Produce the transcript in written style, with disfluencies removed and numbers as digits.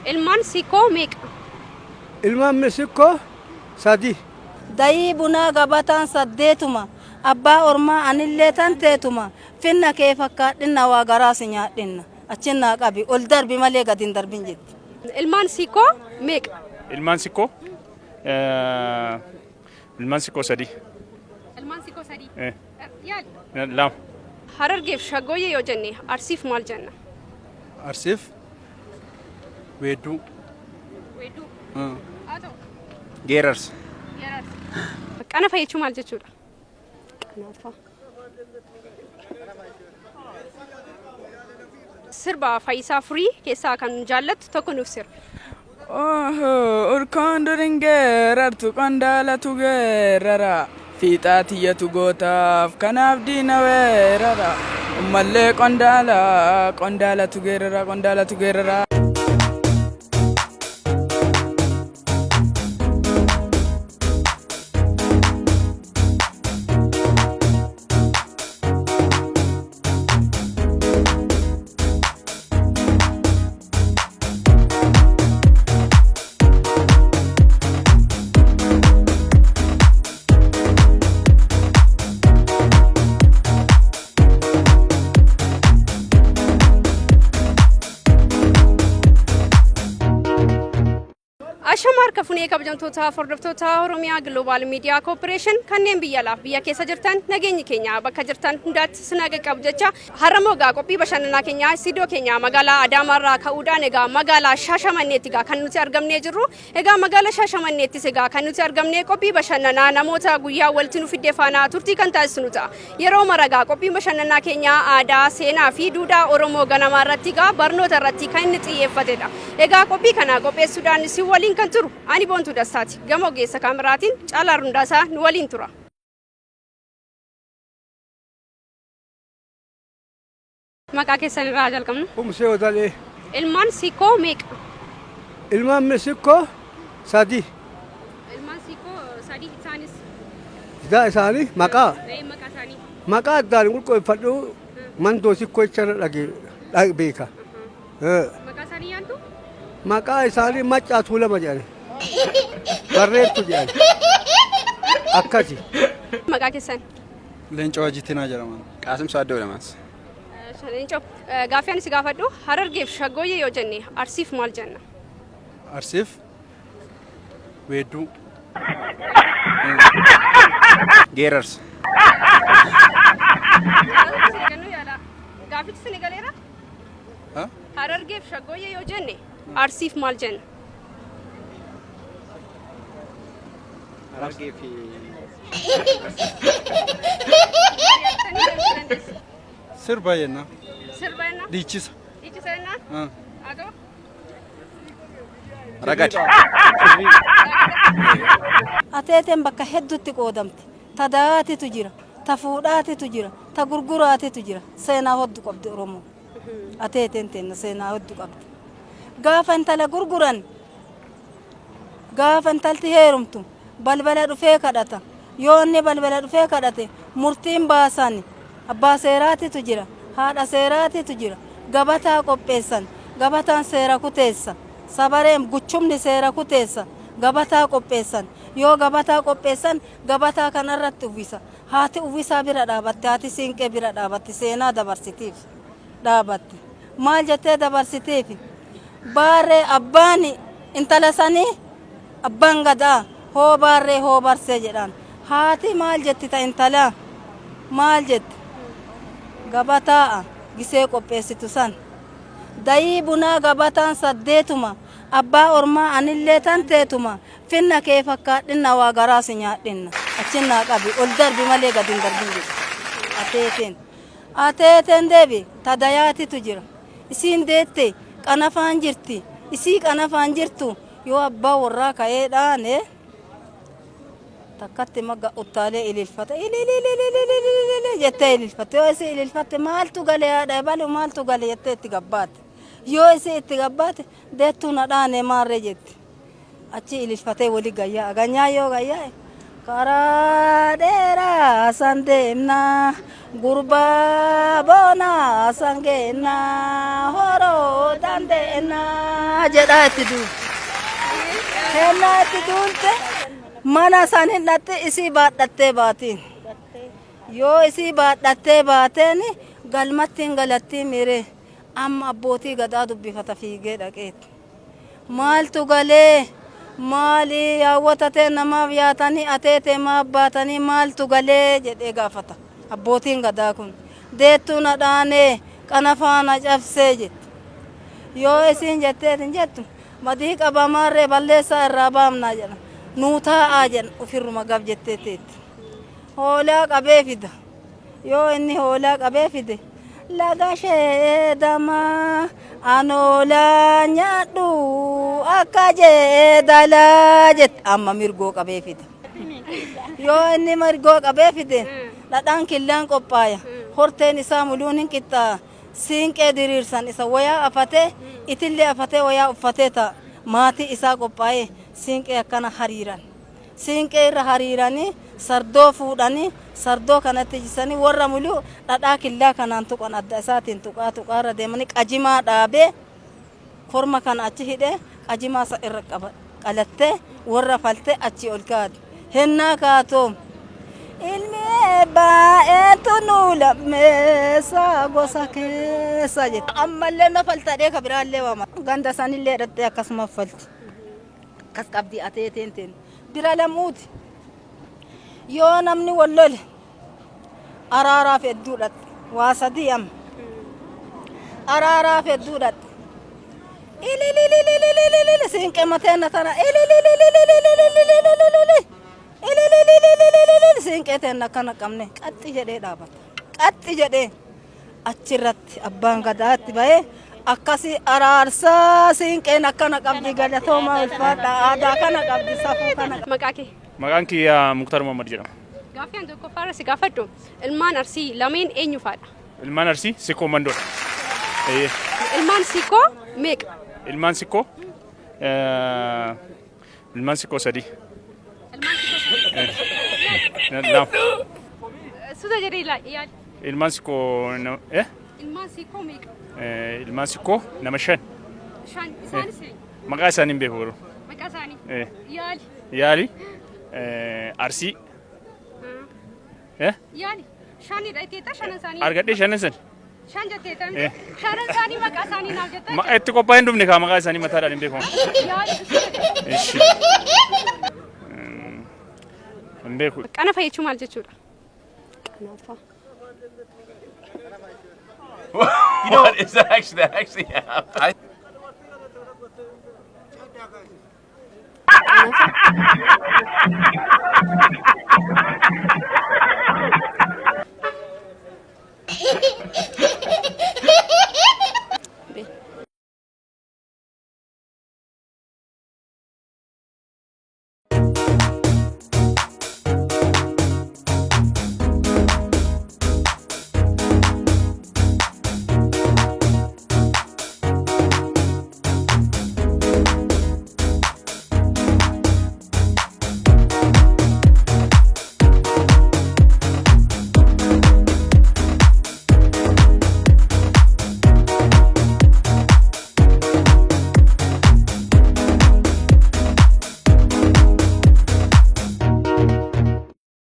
Ilmaan Sikkoo meeqa? Ilmaan Sikkoo sadi. Dayii bunaa gabataan saddeetuma abbaa ormaa anillee tan teetuma finna kee fakkaadhinna waa garaa si nyaadhinna achin naa qabi ol darbi malee gad hin darbin jetti. Ilmaan Sikkoo meeqa? Ilmaan Sikkoo ilmaan Sikkoo sadi. Ilmaan Sikkoo sadi. Yaali. Lama. Harargeef Shaggooyyee yoo jenne Arsiif maal jenna? Arsiif weedduu. Weedduu. Haa ta'u. Geerarsa. Qanafa jechuun maal jechuudha? Qanafa. Sirba Fayyisaa Furii keessaa kan jaallattu tokko nuuf sirbi. Urkoon durin geerartu qondaalatu geerara. Fiixaa tiyyatu gootaaf kanaaf diina weerara. Ummallee qondaala qondaalatu geerara qondaalatu geerara. Ashama harka funee kabajamtoota hordoftoota Oromiyaa Giloobal Miidiyaa Kooppireeshin kanneen biyya alaaf biyya keessa jirtan nageenyi keenya bakka jirtan hundaatti sin haga qabu jecha har'a egaa qophii bashannanaa keenya istiidiyoo keenya magaalaa Adaamaarraa ka'uudhaan egaa magaalaa Shaashamanneetti egaa kan nuti argamnee jirru. Egaa magaalaa Shaashamanneettis egaa kan nuti argamnee qophii bashannanaa namoota guyyaa walitti nu fidde faana turtii kan taasisnu ta'a. Yeroo maragaa qophiin bashannanaa keenya aadaa, seenaa fi duudhaa Oromoo ganamaa irratti egaa barnoota irratti kan inni xiyyeeffatedha. Egaa qophii kana qopheessuudhaan isin waliin kan turu ani Boontuu Dastaati. Gama ogeessa kaameraatiin Caalaa Rundaasaa nu waliin tura. Maqaa keessan irraa jalqabnu. Kumsee Odalee. Ilmaan Sikkoo meeqa? Ilmaan Sikkoo sadi. Ilmaan Sikkoo sadi isaanis. Idaa isaanii maqaa. Maqaa isaanii. Maqaa addaan qulqulleeffadhu mandoo Sikkoo jecha dhage beeka. Maqaa isaanii yaaddu? Maqaa isaanii Maccaa Tuulama jedhani. Barreettu jedhani. Akkasi. Maqaa keessan. Leencoo Hajiitinaa jedhama. Qaasim Saaddoo jedhamas. Leencoo, gaaffii ani si gaafadhu Harargeef Shaggooyyee yoo jenne Arsiif maal jenna? Arsiif weedduu. Geerarsa. Gaaffichi sini galeera? Harargeef Shaggooyyee yoo jenne Arsiif maal jenna? Harargee fi Sirba jenna. Sirba jenna? Dhiichisa. Dhiichisa jenna? Haa ta'u. Ragada. Ateeteen bakka hedduutti qoodamti. Ta dayaatitu jira, ta fuudhaatitu jira, ta gurguraatitu jira. Seenaa hoddu qabdi Oromoo. Ateeteen teenna seenaa hoddu qabdi. Gaafa intala gurguran, gaafa intalti heerumtu balbala dhufee kadhata. Yoo inni balbala dhufee kadhate murtiin baasan abbaa seeraatitu jira, haadha seeraatitu jira. Gabataa qopheessan, gabataan seera kuteessa. Sabareen guchumni seera kuteessa. Gabataa qopheessan. Yoo gabataa qopheessan gabataa kanarratti uwwisa. Haati uwwisaa bira dhaabatti, haati siinqee bira dhaabatti, seenaa dabarsitiif dhaabatti. Maal jettee dabarsitiif? Baarree abbaan intala sanii abbaan gadaa hoo baarree hoo barsee jedhaan. Haati maal jetti ta intalaa? Maal jetti? Gabataa'a gisee qopheessitu san. Dayii bunaa gabataan saddeetuma abbaa ormaa anillee tan teetuma finna kee fakkaadhinna waa garaa si nyaadhinna achin naa qabi ol darbi malee gad hin darbin jedhe. Ateeteen. Ateeteen deebi ta dayaatitu jira. Isiin deette qanafaan jirti. Isii qanafaan jirtu yoo abbaa warraa ka'ee dhaane takkatti magga uttaalee ililfata ilililililililili jettee ililfatte. Yoo isii ililfatte maaltu gale haadha ebalu maaltu gale jettee itti gabbaate. Yoo isii itti gabbaate deettuu na dhaane maarree jetti. Achi ililfatee wali gayyaa ganyaa yoo gayyaa Karaa dheeraa san deemna, gurbaa boonaa san geenna, horoo dandeenna jedhaa itti duulti. Hennaa itti duulte mana san hin dhatte isii baadhattee baatiin. Yoo isii baadhattee baateen galmatti hin galattii miree amma abbootii gadaa dubbifata fiigee dhaqeetti. Maaltu galee maali yaawwata tee namaaf yaatanii ateetee maaf baatanii maaltu galee jedhee gaafata abbootiin gadaa kun. Deettuu na dhaanee qanafaa na cabsee jetti. Yoo isiin jetteetin jettu badii qabaa maarree balleessaa irraa baamnaa jedha. Nuu taa'aa jedha ofirruma gab jettee teetti. Hoolaa qabee fida. Yoo inni hoolaa qabee fide laga sheedamaa an hoolaa nyaadhu akka jeedalaa jette amma mirgoo qabee fida. Yoo inni mirgoo qabee fide dhadhaan killaan qophaaya. Horteen isaa muluun hin qixxaa'a. Siinqee diriirsan isa wayaa afatee itillee afatee wayaa uffatee ta'a. Maatii isaa qophaa'ee siinqee akkana hariiran. Siinqee irra hariiranii sardoo fuudhanii sardoo kanatti jisanii warra muluu dhadhaa killaa kanaan tuqan adda isaatiin tuqaa tuqaa irra deemanii qajimaa dhaabee korma kana achi hidhee qajimaa isa irra qaba qalattee warra faltee achi ol kaati. Hennaa kaatoo ilmi eebbaa eentu nu lammeessa gosa keessa jette. Ammallee na faltadhee ka biraallee waama. Ganda sanillee dhattee akkasuma falti. Akkas qabdi ateeteen teen. Bira lamuuti. Yoo namni wal lole araaraaf hedduu dhaqxe. Waa sadii amma. Araaraaf hedduu dhaqxe. Ilililililililili siinqee mateenna tana ilililililililililili ililililililili siinqee teenna akkana qabne qaxxi jedhee dhaabata. Qaxxi jedhee. Achirratti abbaan gadaatti bahee akkasii araarsaa siinqeen akkana qabdi galatoomaa ulfaadha aadaa kana qabdi safuu kana qabdi. Maqaa kee? Maqaan kiyya Muktaar Muhammad jedhama. Gaaffii ani tokkoffaa irra si gaafadhu ilmaan Arsii lameen eenyu faadha? Ilmaan Arsii Sikkoo Mandoodha. Eeyyee. Ilmaan Sikkoo meeqa? Ilmaan Sikkoo ilmaan Sikkoo sadii. Lama. Suuta jedhee yaali. Ilmaan Sikkoo eh? Ilmaan Sikkoo meeqa? Ilmaan Sikkoo nama shan. Shan. Isaanis eenyu? Maqaa isaanii hin beeku garuu. Maqaa isaanii? Eh. Yaali. Yaali. Arsii. Eh? Yaali. Shanidha itteetta shanan isaanii. Argadhee shanan san. Shan jetteetta Eh. shanan isaanii maqaa isaanii naaf jettaa. Itti qophaa'ee hin dhufne kaa maqaa isaanii mataadhaan hin beeku. Yaali. Ishi. Hin beeku. Qanafa jechuun maal jechuudha? Qanafa. You know what? Is that actually that actually happened?